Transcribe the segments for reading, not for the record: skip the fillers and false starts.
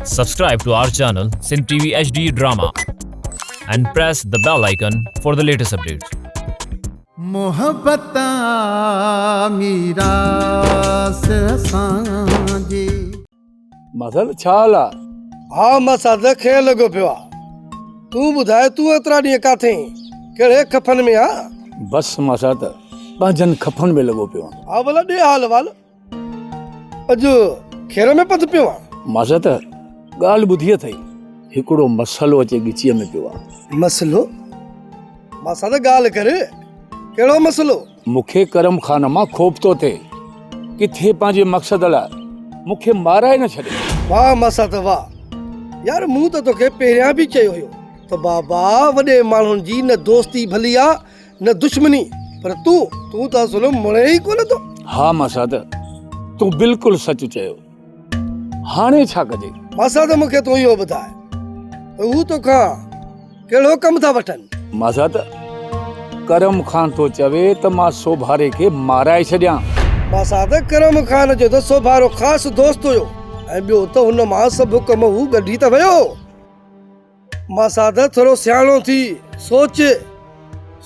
Subscribe to our channel Sindh TV HD Drama and press the bell icon for the latest updates. محبت آ ميراث اسان جي. ماسد ڇا حال آ؟ ها ماسد خير لڳو پيو آ. تون ٻڌاء تون ايترا ڏينهن ڪاٿي هين؟ ڪهڙي خفن ۾ آ؟ بس ماسد پنهنجن خفن ۾ لڳو پيو آن. ها ڀلا ڏي حال احوال. اڄ کير ۾ پڌ پيو آن. ماسد ڳالهه ٻڌي اٿئي هڪڙو مسئلو اچي ڳچيء ۾ پيو آ. مسئلو؟ ماسد ڳالهه ڪر ڪهڙو مسئلو؟ مون کي ڪرم خان مان خوف ٿو ٿئي، ڪٿي پنهنجي مقصد لاء مون کي مارائي نه ڇڏي. واهه مسات واهه، يار مون ته توکي پهريان به چيو هيو ته بابا وڏي ماڻهن جي نه دوستي ڀلي آ نه دشمني، پر تون، تون ته اصل مڙين ئي ڪونه ٿو. ها مسات، تون بلڪل سچ چيو. هاڻي ڇا ڪجي؟ ماسات مون کي تون اهو ٻڌاء ته هو توکان ڪهڙو ڪم ٿا وٺن؟ ماسات ڪرم خان ٿو چوي ته مان سوڀاري کي مارائي ڇڏيان. ماسات ڪرم خان جو ته سوڀارو خاص دوست هيو ۽ ٻيو ته هن مان سڀ ڪم هو ڳڍي ته ويو هو. ماسات ٿورو سياڻو ٿي سوچ،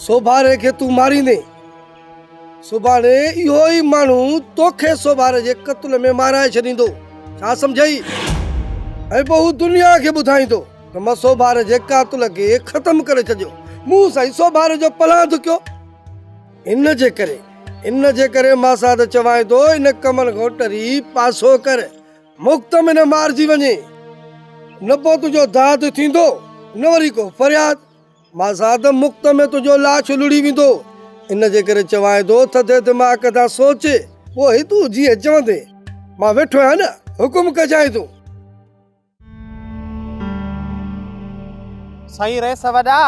سوڀاري کي تون ماريندين، سڀاڻي اهو ئي ماڻهو توکي سوڀاري جي قتل ۾ مارائي ڇڏيندو، ڇا سمجهئي؟ ۽ پوء هو دنيا کي ٻڌائيندو ته مان سوڀاري جي قاتل کي ختم ڪري ڇڏيو، مون سائين سوڀاري جو پلان ڌڪيو. ان جي ڪري، ان جي ڪري ماسات چوانء ٿو ان ڪمن کان ٽري پاسو ڪر. مفت ۾ نه مارجي وڃي، نه پوء تنهنجو داد ٿيندو، نه وري ڪو فرياد. مازاد مفت ۾ تنهنجو لاش لڙهي ويندو. ان جي ڪري چوانء ٿو ٿڌي دماغ سان سوچ، پوء هي تون جيئن چوندين. مان ويٺو آهيان نه، حڪم ڪجانء تون. سائين رئيس وڏا،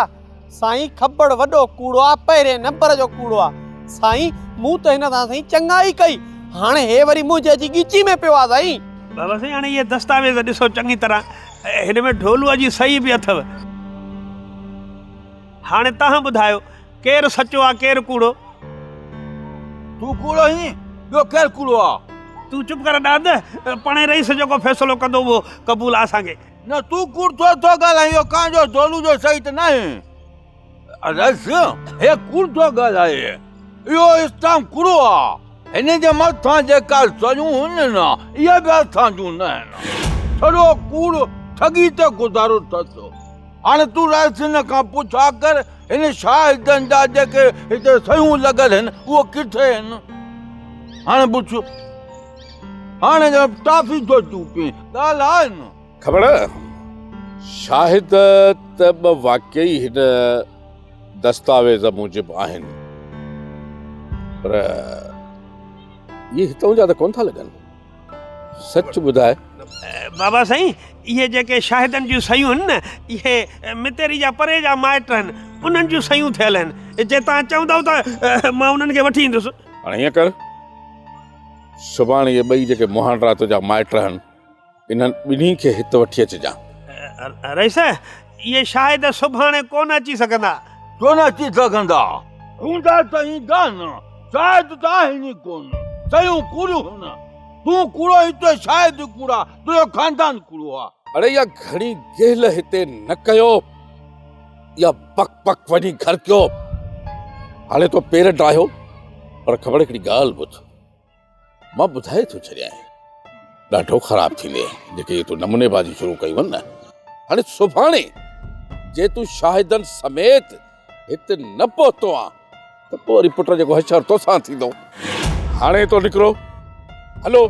سائين کٻڙ وڏو ڪوڙو آ، پهرين نمبر جو ڪوڙو آ. سائين مون ته هن سان سائين چڱائي ڪئي، هاڻي هي وري منهنجي اچي ڳچي ۾ پيو آ سائين. بابا سائين هاڻي اهي دستاويز ڏسو چڱي طرح، هن ۾ ڍولوء جي صحيح به اٿو. هاڻي توهان ٻڌايو ڪير سچو آ ڪير ڪوڙو؟ تون ڪوڙو آهين، ٻيو ڪير ڪوڙو آ؟ تون چپ ڪر ڏاند، پاڻهي رئيس جيڪو فيصلو ڪندو اهو قبول آ اسان کي. نه تون ڪوڙ ڇو ٿو ڳالهائين اهو ڪانء جو ڍولو جو صحيح ته ناهي. رئيس هي ڪوڙ ٿو ڳالهائي، اهو اسٽام ڪوڙو آ، هن جي مٿان جيڪا صحيحون هن نه اهي به اسان جون نه آهن. ڇڙو ڪوڙ ٺڳي تي گذارو اٿس. هاڻي تون رئيس هن کان پڇا ڪر هن شاهدن جا جيڪي هتي صحيحون لڳل آهن اهو ڪٿي آهن؟ هاڻي پڇ. هاڻي جو ٽافي ٿو چوپين، ڳالهاء نه. خبر شاهد ته ٻه واقعي هن دستاويز موجب آهن پر اهي هتئون جا ته ڪونه ٿا لڳن. سچ ٻڌاء. بابا سائين اهي جيڪي شاهدن جون صحيحون آهن نه اهي متيري جا پري جا مائٽ آهن انهن جون صحيحون ٿيل آهن جي توهان چوندؤ ته مان انهن کي وٺي ايندس. هاڻي ائين ڪر سڀاڻي اهي ٻئي جيڪي مهانڊا تنهنجا مائٽ آهن انهن ٻنهي کي هت وٺي اچجان. رئيس اهي شاهد سڀاڻي ڪونه اچي سگهندا. ڇو نه اچي سگهندا؟ هوندا ته ايندا نه. شاهد ته آهن ئي ڪونه. صحيحون ڪوڙيون هن. تون ڪوڙو آهين تنهنجا شاهد ڪوڙا، تنهنجو خاندان ڪوڙو آ. اڙي اها گهڻي گيهل هتي نه ڪيو. اها بڪ بڪ وڃي گهر ڪيو. هاڻي تو پير ڊاهيو پر خبر هڪڙي ڳالهه ٻڌ. مان ٻڌائي ٿو ڇڏيانء، ڏاڍو خراب ٿيندين جيڪي اهي تو نموني بازي شروع ڪئي هئن نه. هاڻي سڀاڻي جي تون شاهدن سميت هت نه پهتو آن ته پوء وري پٽ جيڪو حشر توسان ٿيندو. هاڻي تو نڪرو هلو،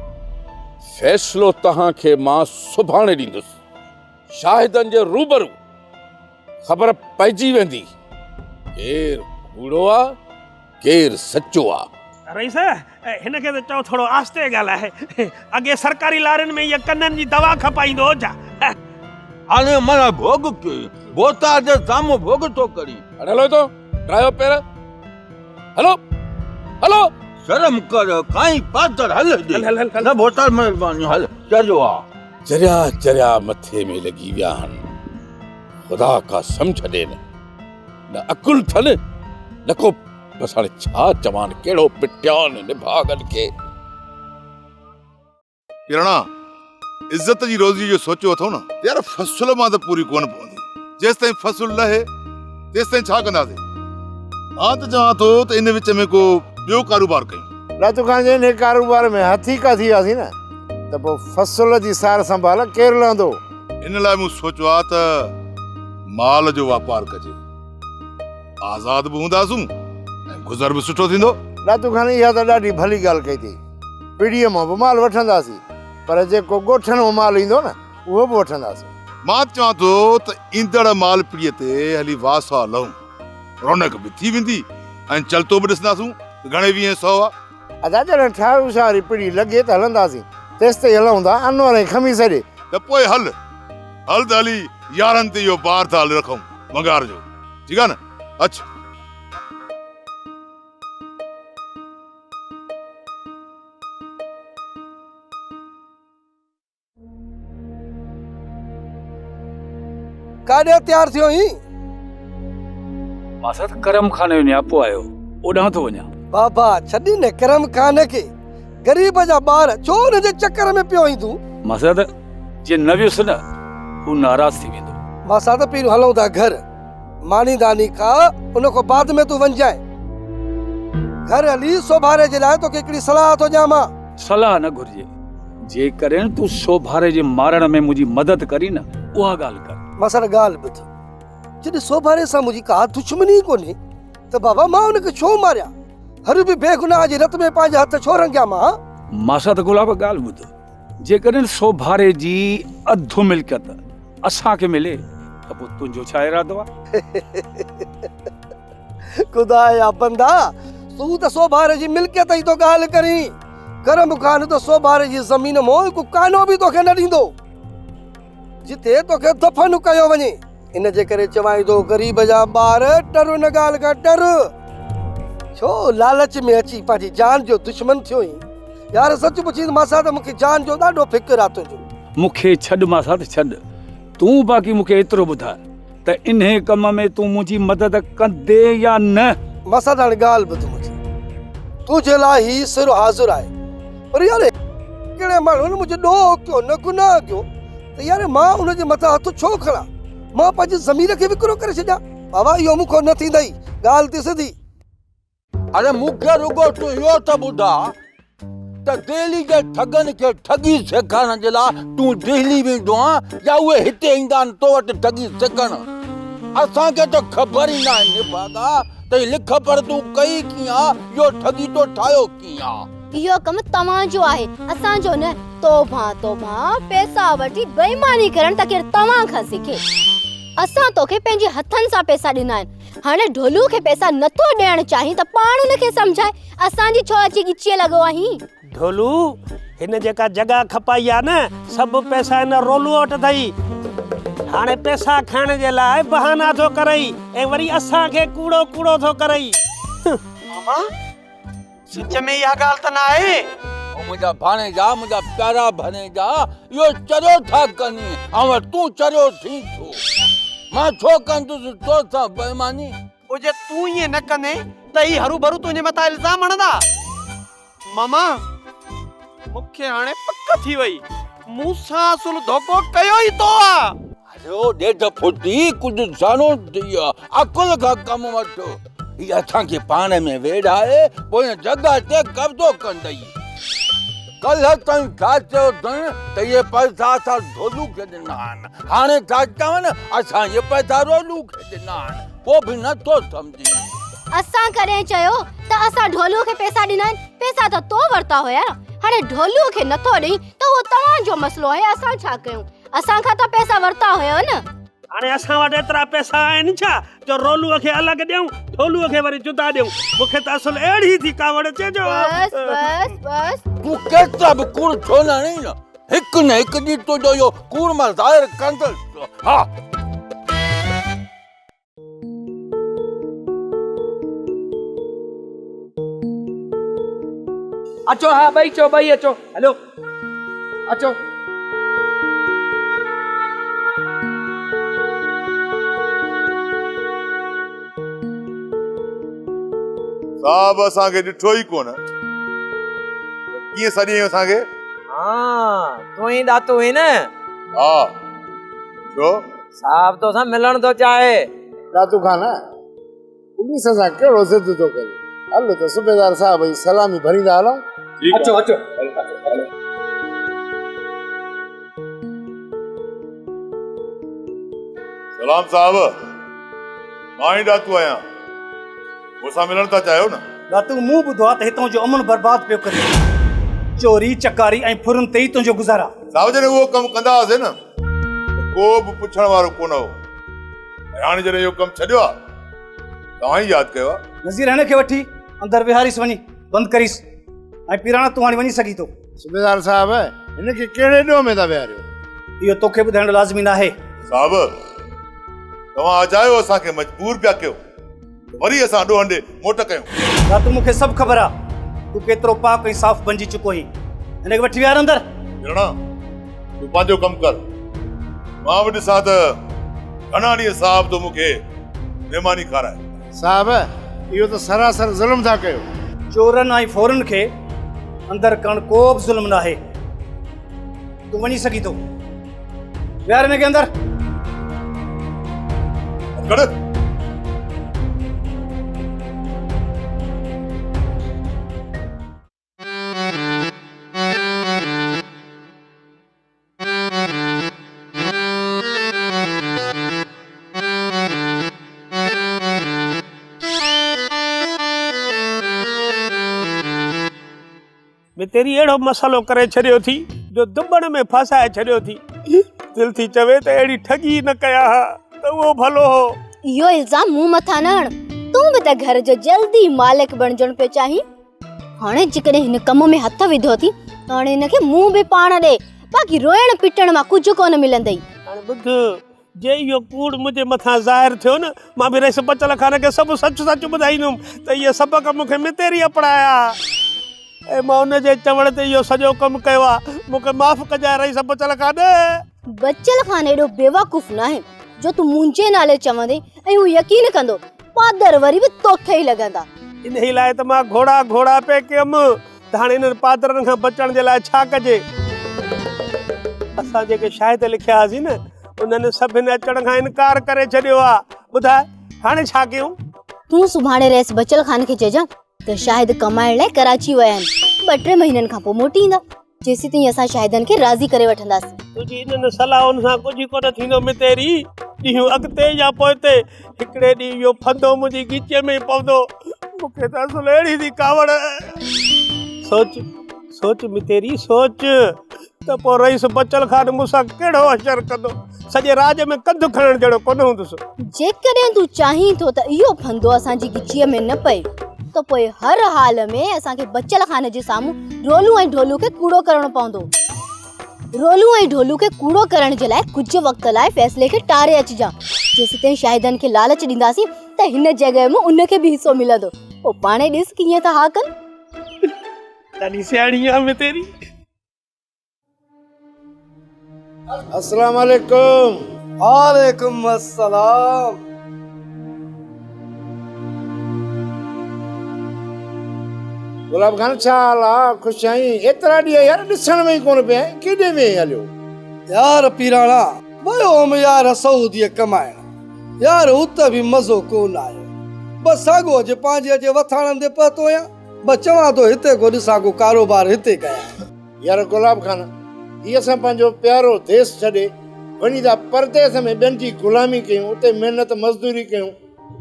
فيصلو توهان کي مان سڀاڻي ڏيندس، شاهدن جي روبرو خبر پئجي ويندي ڪير ڪوڙو آ ڪير سچو آ. رئيس، هن کي ته چئو ٿورو آهستي ڳالهائي. اڳي سرڪاري لارين ۾ اها ڪنن جي دوا کپائيندو هو ڇا؟ هاڻي معنيٰ ڀوڳ ڪي، ڀوتار جي سامهون ڀوڳ ٿو ڪرين. هاڻي هلو هتو، ڊرايو پير، هلو، هلو. شرم ڪر، کائين پادر، هل هيڏي. هل، هل، هل. نه ڀوتار مهرباني، هل، چريو آ. چريا چريا مٿي ۾ لڳي ويا آهن. خدا ڪا سمجهه ڏين. نه عقل ٿن نه ڪو بس هاڻي ڇا چوان ڪهڙو پٽيان نڀاڳن کي. پيراڻا! عزت جي روزيء جو سوچيو اٿئون نه ته يار فصل مان ته پوري ڪونه پوندي. جيستائين فصل لهي تيستائين ڇا ڪنداسين؟ مان ته چوان ٿو ته ان وچ ۾ ڪو ٻيو ڪاروبار ڪيون. ڏاتو خان جي انهيء ڪاروبار ۾ هٿيڪا ٿي وياسين نه ته پوء فصل جي سار سنڀال ڪير لهندو؟ ان لاء مون سوچيو آهي ته مال جو واپار ڪجي. آزاد به هونداسون ۽ گذر به سٺو ٿيندو. ڏاتو خان اها ته ڏاڍي ڀلي ڳالهه ڪئي اٿئي. پڙيء مان به مال وٺنداسين پر جيڪو ڳوٺن مان مال ايندو نه اهو به وٺنداسين. مان چوان ٿو ته ايندڙ مال پڙيء تي هلي واسا لهون. رونق به ٿي ويندي ۽ چلتو به ڏسنداسون ته گهڻي ويهين سئو آ. ادا جڏهن ٺاهه واري پڙي لڳي ته هلنداسين. تيستائين هلون ٿا انور ۽ خميس ڏي. ته پوء هل. هل ته هلي يارن تي اهو بار ٿا هلي رکون ونگار جو. ٺيڪ آ نه؟ اچ. ڪاڏي تيار ٿيو آهين؟ ماسات ڪرم خان جو نياپو آيو، اوڏانهن ٿو وڃان. بابا ڇڏ نه ڪرم خان کي، غريب جا ٻار ڇو ان جي چڪر ۾ پيو آهين تون؟ ماسات جي نه ويس نه هو ناراض ٿي ويندو. ماسات پهريون هلون ٿا گهر، ماني داني کاء، ان کان بعد ۾ تون وڃجانء. گهر هلي سوڀاري جي لاء توکي هڪڙي صلاح ٿو ڏيان مان. صلاح نه گهرجي. جيڪڏهن تون سوڀاري جي مارڻ ۾ منهنجي مدد ڪرين نه، اها ڳالهه ڪر. ماسات ڳالهه ٻڌ. جڏهن سوڀاري سان منهنجي ڪا دشمني ئي ڪونهي ته بابا مان ان کي ڇو ماريان؟ هر به بيگناهه جي رت ۾ پنهنجا هٿ ڇو رڱيان مان؟ ماسات گلاب ڳالهه ٻڌ. جيڪڏهن سوڀاري جي اڌ ملڪيت اسان کي ملي ته پوء تنهنجو ڇا ارادو آهي؟ خدا جا بندا، تون ته سوڀاري جي ملڪيت جي ٿو ڳالهه ڪرين. ڪرم خان ته سوڀاري جي زمين مان هڪ ڪانو به توکي نه ڏيندو، جتي توکي دفن ڪيو وڃي. ان جي ڪري چوانء ٿو غريب جا ٻار، ٽر ان ڳالهه کان ٽر. ڇو لالچ ۾ اچي پنهنجي جان جو دشمن ٿيو آهين؟ يار سچ پڇين ته ماسات مون کي جان جو ڏاڍو فڪر آ تنهنجو. مون کي ڇڏ ماسات ڇڏ. تون باقي مون کي ايترو ٻڌاء ته انهي ڪم ۾ تون منهنجي مدد ڪندين يا نه؟ ماسات هاڻي ڳالهه ٻڌ منهنجي. تنهنجي لاء هي سر حاضر آهي. پر يار هڪڙي ماڻهو نه منهنجو ڏوهه ڪيو نه گناهه ڪيو ته يار مان ان جي مٿان هٿ ڇو کڻان؟ مان پنهنجي ضمير کي وڪرو ڪري ڇڏيان؟ بابا اهو مون کان نه ٿيندئي. ڳالهه ٿي سڌي. اڙي مون کي رڳو تون اهو ته ٻڌاء ته دهلي جي ٺڳن کي ٺڳي سيکارڻ جي لاء تون دهلي ويندو آن يا اهي هتي ايندا آهن تو وٽ ٺڳي سکڻ؟ اسان کي ته خبر ئي ناهي نڀاڳا ته هي لک پڙهه تون ڪئي ڪيئن آ، اهو ٺڳي تو ٺاهيو ڪيئن آ؟ اهو ڪم توهان جو آهي، اسان جو نه. توبهان توبهان، پئسا وٺي بيماني ڪرڻ ته ڪير توهان کان سکي. اسان توکي پنهنجي هٿن سان پئسا ڏنا آهن. هاڻي ڍولوء کي پئسا نٿو ڏيڻ چاهين ته پاڻ ان کي سمجهاء، اسان جي ڇو اچي ڳچيء لڳو آهين؟ ڍولو، هن جيڪا جڳهه کپائي آ نه، سڀ پئسا هن رولوء وٽ اٿئي. هاڻي پئسا کائڻ جي لاء بهانا ٿو ڪرئي ۽ وري اسان کي ڪوڙو ڪوڙو ٿو ڪرئي. ماما، سچ ۾ اها ڳالهه ته ناهي. او منهنجا ڀاڻيجا، منهنجا پيارا ڀاڻيجا، اهو چريو ٿا ڪنين، آئون تون چريو ٿين ٿو. مان ڇو ڪندس تو سان بيماني؟ پوء جي تون ائين نه ڪندين ته هي هروڀرو تنهنجي مٿان الزام هڻندا. ماما، مون کي هاڻي پڪ ٿي وئي، مون سان اصل ڌوڪو ڪيو ئي تو آ. هليو ڏيڍ ڦٽي ڪجهه سهڻو ٿي ويو آ، عقل کان ڪم وٺ. هي اسان کي پاڻ ۾ ويڙهائي پوء هن جڳهه تي قبضو ڪندئي. ڪلهه تائين ڇا چيو اٿن ته اهي پئسا اسان ڍولو کي ڏنا آهن، هاڻي ٿا چون اسان اهي پئسا رولو کي ڏنا آهن، پوء به نه ٿو سمجهين. اسان ڪڏهن چيو ته اسان ڍولو کي پئسا ڏنا آهن؟ پئسا ته تو ورتا هيا، هاڻي ڍولو کي نٿو ڏئين ته اهو توهان جو مسئلو آهي، اسان ڇا ڪيون؟ اسان کان ته پئسا ورتا هيو نه. هاڻي اسان وٽ ايترا پئسا آهن ڇا جو رولوء کي الڳ ڏيون، ڍولوء کي وري جدا ڏيون. مون کي ته اصل اهڙي ٿي ڪاوڙ اچي جو. بس بس بس. تون ڪيترا به ڪوڙ ڇو نه هڻين نه، هڪ نه هڪ ڏينهن تنهنجو اهو ڪوڙ مان ظاهر ڪندس. ها. اچو ها ٻئي چو ٻئي اچو هلو اچو. صاحب اسان کي ڏٺو ئي ڪونه ته ڪيئن سڏيائين اسان کي. ها تون ئي ڏاتو هئين نه؟ ها، ڇو؟ صاحب توسان ملڻ ٿو چاهي. ڏاتو خان، پوليس سان ڪهڙو ضد ٿو ڪرين؟ هل ته صوبيدار صاحب جي سلامي ڀريندا هلون. اچو اچو. سلام صاحب، مان ئي ڏاتو آهيان. مون سان ملڻ ٿا چاهيو نه؟ ڏاتو، مون ٻڌو آهي ته هتان جو امن برباد پيو ڪرين. چوري، چڪاري ۽ ڦرن تي ئي تنهنجو گذر آهي. صاحب جڏهن اهو ڪم ڪندا هئاسين نه ته ڪو به پڇڻ وارو ڪونه هو ۽ هاڻي جڏهن اهو ڪم ڇڏيو آهي توهان ئي ياد ڪيو آهي. نذير هن کي وٺي اندر ويهاريس وڃي بند ڪريس ۽ پيراڻا تون هاڻي وڃي سگهين ٿو. صوبيدار صاحب هن کي ڪهڙي ڏوهه ۾ ٿا ويهاريو؟ اهو توکي ٻڌائڻ لازمي ناهي. صاحب توهان اجايو اسان کي مجبور پيا ڪيو. وري اسان ڏوهن ڏي موٽ ڪيون. دادو مون کي سڀ خبر آ تون ڪيترو پاڪ ۽ صاف بنجي چڪو آهين. هن کي وٺي ويهار اندر. جرڻا تون پنهنجو ڪم ڪر. مان به ڏسان ته گهڻا ڏينهن صاحب ٿو مون کي مهماني کارائي. صاحب اهو ته سراسر ظلم ٿا ڪيو. چورن ۽ ڦورن کي اندر ڪرڻ ڪو به ظلم ناهي. تون وڃي سگهين ٿو. ويهار هن کي اندر. ڪڍ. ۾ تيري اهڙو مسئلو ڪري ڇڏيو ٿي جو دٻڻ ۾ ڦاسائي ڇڏيو ٿي. دل ٿي چوي ته اهڙي ٺڳي نه ڪيان ها ته اهو ڀلو هو. اهو الزام مون مٿان نه هڻ. تون به ته گهر جو جلدي مالڪ بڻجڻ پيو چاهين. هاڻي جيڪڏهن هن ڪم ۾ هٿ وڌو ٿي ته هاڻي هن کي منهن به پاڻ ڏي. باقي روئڻ پٽڻ مان ڪجهه ڪونه ملندئي. هاڻي ٻڌ، جي اهو ڪوڙ منهنجي مٿان ظاهر ٿيو نه، مان به رئيس بچل خان کي سڀ سچ سچ ٻڌائيندم ته اهي سڀ ڪم مون کي متيريء پڙهايا ۽ مان ان جي چوڻ تي اهو سڄو ڪم ڪيو آهي. مون کي معاف ڪجانء رئيس بچل خان. بچل خان ايڏو بيوقوف ناهي جو تون منهنجي نالي چوندين ۽ هو يقين ڪندو. پادر وري به توکي ئي لڳندا. انهيء لاء ته مان گهوڙا گهوڙا پئي ڪيم. ته هاڻي انهن پادرن کان بچڻ جي لاء ڇا ڪجي؟ اسان جيڪي شاهد لکيا هئاسين نه، انهن سڀن اچڻ کان انڪار ڪري ڇڏيو آ. ٻڌاء، هاڻي ڇا ڪيون؟ تون سڀاڻي رئيس بچل خان کي چئجان ته شاهد ڪمائڻ لاء ڪراچي ويا آهن، ٻه ٽي مهينن کان پوء موٽي ايندا. جيسيتائين اسان شاهدن کي راضي ڪري وٺنداسين. تنهنجي انهن صلاحن سان ڪجهه ڪونه ٿيندو متيري. ڏينهن اڳتي يا پوئتي هڪڙي ڏينهن اهو ڦندو منهنجي ڳچيء ۾ ئي پوندو. مون کي ته اصل اهڙي ٿي ڪاوڙ. سوچ، سوچ متيري سوچ ته پوء رئيس بچل خان مون سان ڪهڙو حشر ڪندو. سڄي راڄ ۾ ڪنڌ کڻڻ جهڙو ڪونه هوندس. جيڪڏهن تون چاهين ٿو ته اهو ڦندو اسان جي ڳچيء ۾ نه پئي ته پوء هر حال ۾ اسان کي بچل خان جي سامهون رولو ۽ ڍولو کي ڪوڙو ڪرڻو پوندو. رولو ۽ ڍولو کي ڪوڙو ڪرڻ جي لاء ڪجهه وقت لاء فيصلي کي ٽاري اچجان. جيسيتائين شاهدن کي لالچ ڏينداسين ته هن جڳهه مان ان کي به حصو ملندو. پوء پاڻهي ڏس ڪيئن ٿا ها ڪن. ڏاڍي سياڻي آهين متيري. السلام عليڪم. وعليڪم السلام. گلاب خان ڇا حال آ خوش آهين ايترا ڏينهن يار ڏسڻ ۾ ئي ڪونه پيا آهين ڪيڏي وئين هليو. يار پيراڻا ويو هوم يار سعوديء ڪمائڻ يار ات به مزو ڪونه آيو بس ساڳو اڄ پنهنجي اچي وٿاڻن تي پهتو آهيان بس چوان ٿو هتي ڪو ڏسان ڪو ڪاروبار هتي ڪيان. يار گلاب خان هي اسان پنهنجو پيارو ديس ڇڏي وڃي ٿا پرديس ۾ ٻين جي غلامي ڪيون اتي محنت مزدوري ڪيون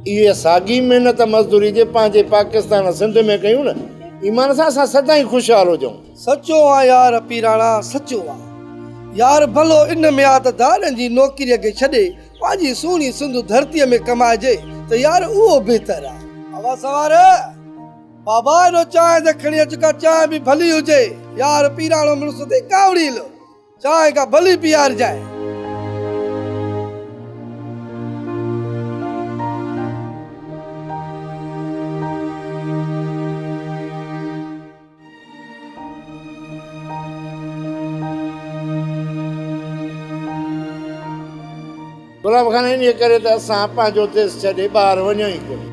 اهي ساڳي محنت مزدوري جي پنهنجي پاڪستان سنڌ ۾ ڪيون نه ايمان سان اسان سدائين خوشحال هجون. سچو آن يار پيراڻا سچو آن يار ڀلو ان ۾ آ ته ڌارين جي نوڪري کي ڇڏي پنهنجي سهڻي سنڌ ڌرتي ۾ ڪمائجي ته يار اهو بهتر آ. اوا سوار. بابا ايڏو چانهه ته کڻي اچ ڪا چانهه به ڀلي هجي يار پيراڻو مڙس تي ڪاوڙيل چانهه ڪا ڀلي پيارجانء. گلاب خان انهيء ڪري ته اسان پنهنجو ديس ڇڏي ٻاهر وڃون ئي ڪونه.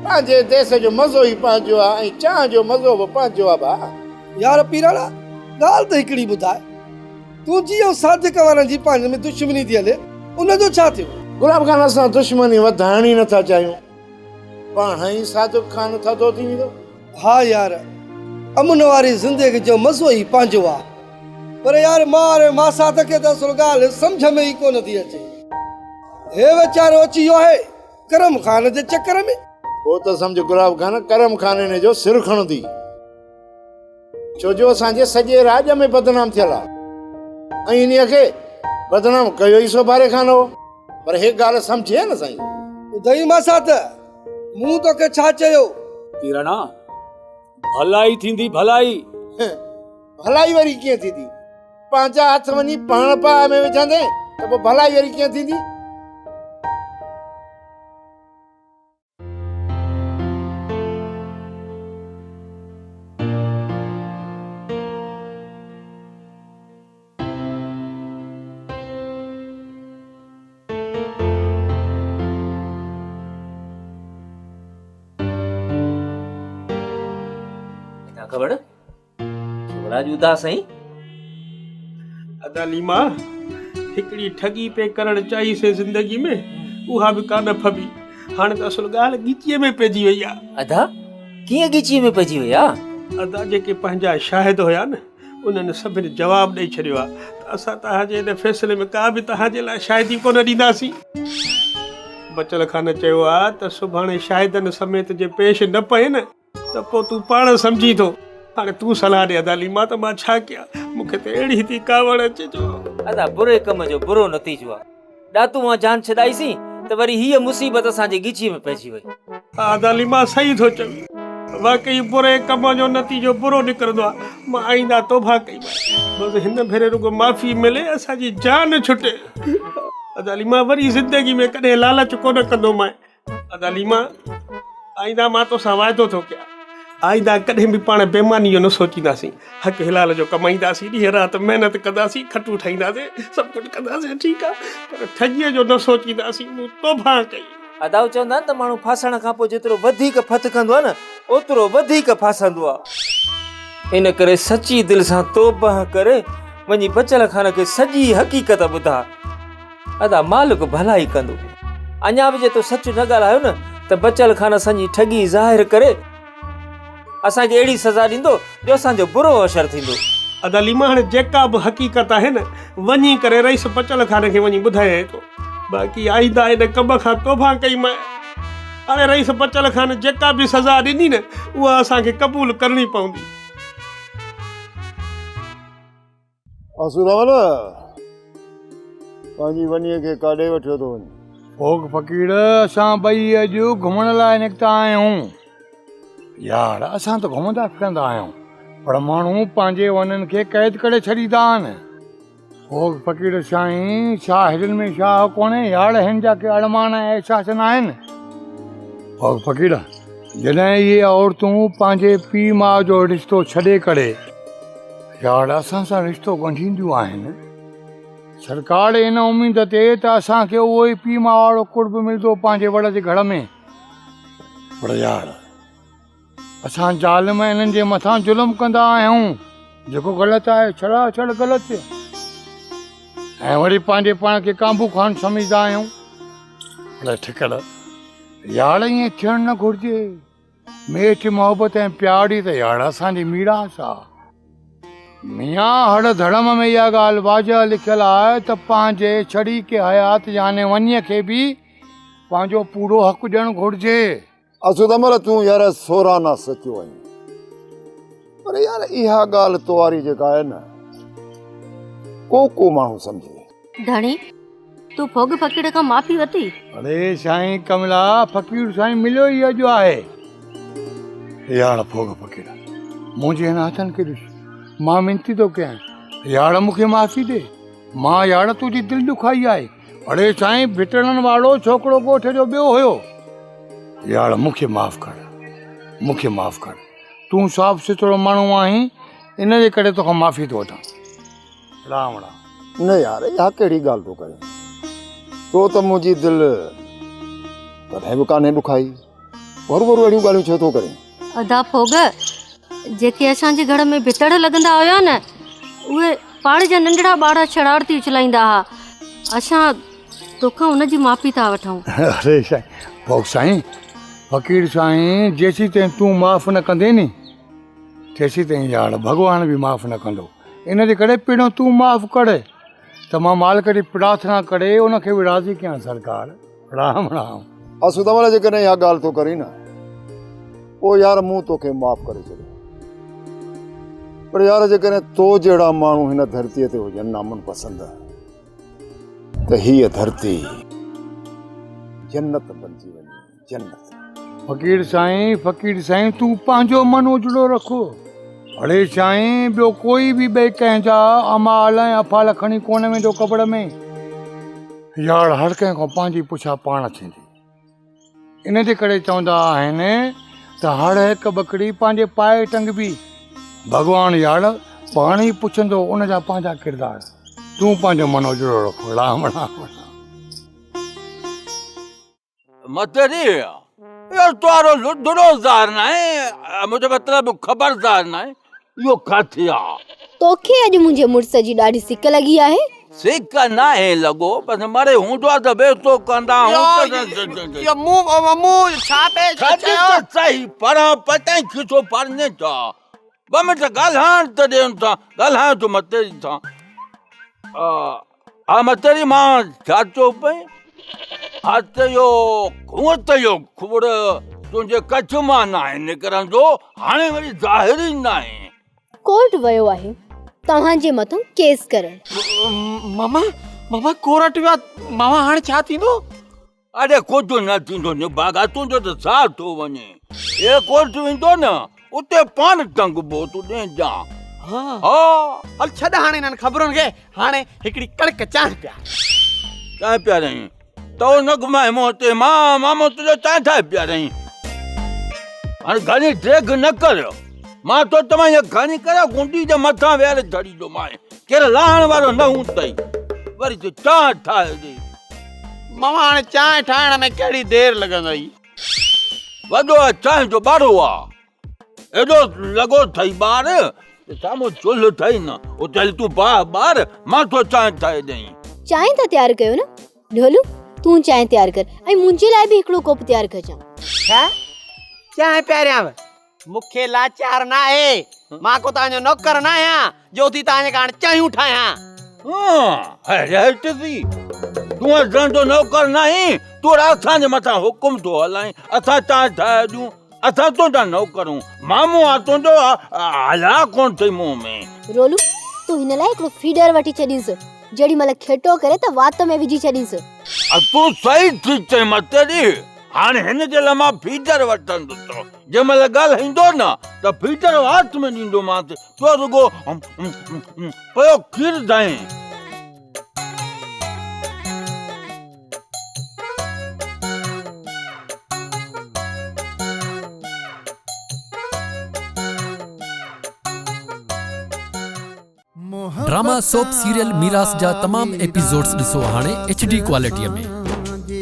پنهنجي ديس جو مزو ئي پنهنجو آ ۽ چانهه جو مزو به پنهنجو آ ڀاء. يار پيراڻا ڳالهه ته هڪڙي ٻڌاء. تنهنجي ۽ صادق وارن جي پاڻ ۾ دشمني ٿي هلي، ان جو ڇا ٿيو؟ گلاب خان اسان دشمني وڌائڻ ئي نٿا چاهيون. پاڻ ئي صادق خان ٿڌو ٿي ويندو. ها يار، امن واري زندگي جو مزو ئي پنهنجو آ. پر يار مان واري ماسات کي ته اصل ڳالهه سمجهه ۾ ئي ڪونه ٿي اچي. هي ويچارو اچي ويو آهي ڪرم خان جي چڪر ۾. پوء ته سمجهه گلاب خان ڪرم خان هن جو سر کڻندي. ڇو جو اسان جي سڄي راڄ ۾ بدنام ٿيل آ ۽ انهيء کي بدنام ڪيو ئي سوڀاري خان هو. پر هيء ڳالهه سمجهي نه سائين. ٻڌئي ماسات، مون توکي ڇا چيو؟ تيراڻا، ڀلائي ٿيندي ڀلائي. ڀلائي وري ڪيئن ٿيندي؟ پنهنجا هٿ وڃي پاڻ باهه ۾ وجهندين ته پوء ڀلائي وري ڪيئن ٿيندي؟ خبر ڇوڪرا اڄ اداس آهين؟ ادا ليما هڪڙي ٺڳي پئي ڪرڻ چاهي سي زندگي ۾ اها به ڪانه ڦٻي. هاڻي ته اصل ڳالهه ڳچيء ۾ پئجي وئي آ. ادا ڪيئن ڳچيء ۾ پئجي وئي آ؟ ادا جيڪي پنهنجا شاهد هيا نه انهن سڀني جواب ڏئي ڇڏيو آ ته اسان توهان جي ان فيصلي ۾ ڪا به توهان جي لاء شاهدي ڪونه ڏينداسين. بچل خان چيو آ ته سڀاڻي شاهدن سميت جي پيش نه پئين نه ته پوء تون پاڻ سمجهين ٿو. هاڻي تون صلاح ڏي ادا ليما ته مان ڇا ڪيان؟ مون کي ته اهڙي ٿي ڪاوڙ اچي جو. ادا بري ڪم جو برو نتيجو آ. ڏاتو مان جان ڇڏائيسين ته وري هيء مصيبت اسان جي ڳچيء ۾ پئجي وئي. ها ادا ليما صحيح ٿو چوين. واقعي بري ڪم جو نتيجو برو نڪرندو آ. مان آئنده توبه ڪئي مانء. بس هن ڀيري رڳو معافي ملي اسان جي جان ڇٽي. ادا ليما وري زندگي ۾ ڪڏهن لالچ ڪونه ڪندومانء. ادا ليما، آئنده مان توسان واعدو ٿو ڪيان، آئنده ڪڏهن به پاڻ بيماني جو نه سوچينداسين، حق حلال جو ڪمائينداسين، ڏينهن رات محنت ڪنداسين، کٽون ٺاهينداسين، سڀ ڪجهه ڪنداسين، ٺيڪ آ، پر ٺڳيء جو نه سوچينداسين، مون توبهه ڪئي. ادا هو چوندا آهن ته ماڻهو ڦاسڻ کان پوء جيترو وڌيڪ ڦٿڪندو آهي نه، اوترو وڌيڪ ڦاسندو آهي. ان ڪري سچي دل سان توبهه ڪري وڃي بچل خان کي سڄي حقيقت ٻڌاء. ادا مالڪ ڀلائي ڪندو. اڃا به جي تو سچ نه ڳالهايو نه ته بچل خان اسان جي ٺڳي ظاهر ڪري اسان کي اهڙي سزا ڏيندو جو اسان جو برو حشر ٿيندو. ادا ليما هاڻي جيڪا به حقيقت آهي نه وڃي ڪري رئيس بچل خان کي وڃي ٻڌايائين ٿو. باقي آئنده ان ڪم کان توبه ڪئي مانء. هاڻي رئيس بچل خان جيڪا به سزا ڏني نه اها اسان کي قبول ڪرڻي پوندي. آسوداول، پنهنجي ونيء کي ڪاڏي وٺيو ٿو وڃين؟ ڦوڳ فقير، اسان ٻئي اڄ گهمڻ لاء نڪتا آهيون. يار، اسان ته گهمندا ڦرندا آهيون، پر ماڻهو پنهنجي ونين کي قيد ڪري ڇڏيندا آهن. ڦوڳ فقير، سائين، ڇا هنن ۾ شاهه ڪونهي؟ يار، هن جا ڪي ارمان ۽ احساس ناهن؟ ڦوڳ فقير، جڏهن اهي عورتون پنهنجي پيء ماء جو رشتو ڇڏي ڪري يار اسان سان رشتو ڳنڍينديون آهن. سرڪار ان اميد تي ته اسان کي اهو ئي پيء ماء وارو قرب ملندو پنهنجي وڙ جي گهر ۾. پر يار اسان ظالم انهن جي مٿان ظلم ڪندا آهيون جيڪو غلط آهي ڇڙا ڇڙ غلط ۽ وري پنهنجي پاڻ کي ڪانڀو خان سمجهندا آهيون. پر ٺڪر يار ائين ٿيڻ نه گهرجي. ميٺ محبت ۽ پيار ئي ته يار اسان جي ميراث آ. ميان هڙ ڌڙم ۾ اها ڳالهه واضح لکيل آهي ته پنهنجي شريڪ حيات يعني ونيء کي به پنهنجو پورو حق ڏيڻ گهرجي. اسد امر تون يار سورانا سچو آهين پر يار اها ڳالهه تو واري جيڪا آهي نه ڪو ڪو ماڻهو سمجهي. ڌڻي تو ڦوڳ فقير کان معافي ورتي؟ اڙي سائين ڪملا، فقير سائين مليو ئي اڄ آهي. يار ڦوڳ فقير، منهنجي هن هٿن کي ڏس، مان منتي ٿو ڪيان، يار مون کي معافي ڏي، مان يار تنهنجي دل ڏکائي آهي. اڙي سائين ڀٽڙن وارو ڇوڪرو ڳوٺ جو ٻيو هيو. يار مون کي معاف ڪر، مون کي معاف ڪر، تون صاف سٿرو ماڻهو آهين، ان جي ڪري توکان معافي ٿو وٺان. رام رام. نه يار اها ڪهڙي ڳالهه ٿو ڪرين. تو ته منهنجي دل ڪڏهن به ڪانهي ڏکائي. هروڀرو اهڙيون ڳالهيون ڇو ٿو ڪرين؟ ادا ڦوڳ، جيڪي اسان جي گهر ۾ ڀتڙ لڳندا هيا نه، اهي. پاڙي جا ننڍڙا ٻارڙا شرارتي اڇلائيندا ها. اسان توکان ان جي معافي ٿا وٺون. اري سائين ڀوڳ سائين فقير سائين جيسيتائين تون معاف نه ڪندين ني تيسيتائين يار ڀڳوان به معاف نه ڪندو ان جي ڪري پهريون تون معاف ڪر ته مان مالڪ جي پرارٿنا ڪري ان کي به راضي ڪيان سرڪار رام رام. آسو تمل جيڪڏهن اها ڳالهه ٿو ڪرين نه پوء يار مون توکي معاف ڪري ڇڏيو پر يار جيڪڏهن تو جهڙا ماڻهو هن ڌرتيء تي هجن نامن پسند ته هيء ڌرتي جنت بنجي وڃي جنت. فقير سائين فقير سائين تون پنهنجو من اجڙو رک. اڙي سائين ٻيو ڪوئي به ٻئي ڪنهن جا اعمال ۽ افعال کڻي ڪونه ويندو قبر ۾. يار هر ڪنهن کان پنهنجي پڇا پاڻ ٿيندي. ان جي ڪري چوندا آهن ته هر هڪ ٻڪري پنهنجي پائي ٽنگبي. ڀڳوان يار پاڻ ئي پڇندو ان جا پنهنجا ڪردار. تون پنهنجو من اجڙو رک. رام رام رام. متري اهو توارو لڌڙو ظاهر ناهي منهنجو مطلب خبردار ناهي اهو ڪاٿي آ. توکي اڄ منهنجي مڙس جي ڏاڍي سڪ لڳي آهي. سڪ ناهي لڳو بس مڙئي هوندو آ ته ويسو ڪندا آهيون ته. اهو مون مون ڇا پئي ڇڏ ته سهي پر پتائين کيسو ڦاڙين ٿا. ٻه منٽ ڳالهائڻ ته ڏين ٿا ڳالهايان ٿو متيري سان. ها متيري مان ڇا چيو پئي؟ ها ته اهو هونء ته اهو کوڙ تنهنجي ڪڇ مان ناهي نڪرندو هاڻي وري ظاهر ئي ناهي. ڪورٽ ويو آهي توهان جي مٿان ڪيس ڪرڻ. ماما ماما ڪورٽ ويو آ ماما هاڻي ڇا ٿيندو؟ اڙي ڪجهه نه ٿيندو نڀاڳا تنهنجو ته ساهه ٿو وڃي. اي ڪورٽ ويندو نه اتي پاڻ ٽنگبو تون ڏينجان. ها هل ڇڏ هاڻي انهن خبرن کي هاڻي هڪڙي ڪڙڪ چانهه پيار. چانهه پياريائين تو نه گهمائي منهن تي مان مامو تنهنجو چانهه ٺاهي پياريائين. هاڻي گهڻي ڊيگهه نه ڪر مان تو چوان هيء گهڻي ڪري گونڊي جي مٿان ويهاري ڇڏيندومانء ڪير لاهڻ وارو نه هوندئي وري تو چانهه ٺاهي ڏي. ماما هاڻي چانهه ٺاهڻ ۾ ڪهڙي دير لڳندئي. وڏو آ چانهه جو ٻارو آ. ايڏو لڳو اٿئي ٻار ته سامهون چلهه اٿئي نه اتي هلي تون باهه ٻار مان ٿو چانهه ٺاهي ڏئين. چانهه ته تيار ڪيو نه ڍولو تون چانهه تيار ڪر ۽ منهنجي لاء به هڪڙو ڪوپ تيار ڪجان. ڇا چانهه پياريانو؟ مون کي لاچار ناهي مان ڪو توهان جو نوڪر ناهيان جو اٿي توهان جي ڪاڻ چانهيون ٺاهيان. هيڏي هٽ ٿي تون اسان جو نوڪر ناهين تون اسان جي مٿان حڪم ٿو هلائين اسان چانهه ٺاهي ڏيون اسان تنهنجا نوڪر آهيون، مامو آ تنهنجو، حياء ڪونه اٿئي منهن ۾. رولو، تون هن لاء هڪڙو فيڊر وٺي ڇڏينس، جيڏي مهل کيٽو ڪري ته وات ۾ وجهي ڇڏينس. تون صحيح ٿي چئين متيري، هاڻي هن جي لاء مان فيڊر وٺندس، جنهن مهل ڳالهائيندو نه ته فيڊر وات ۾ ڏيندومانس، تون رڳو پيو کير ڌائين. ڊراما سوپ سيريل ميراث جا تمام ايپيسوڊز ڏسو هاڻي ايڇ ڊي ڪوالٽي ۾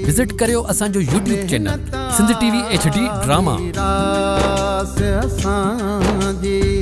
وزٽ ڪريو اسان جو YouTube channel Sindh T V H D drama. ميراث اسان جي.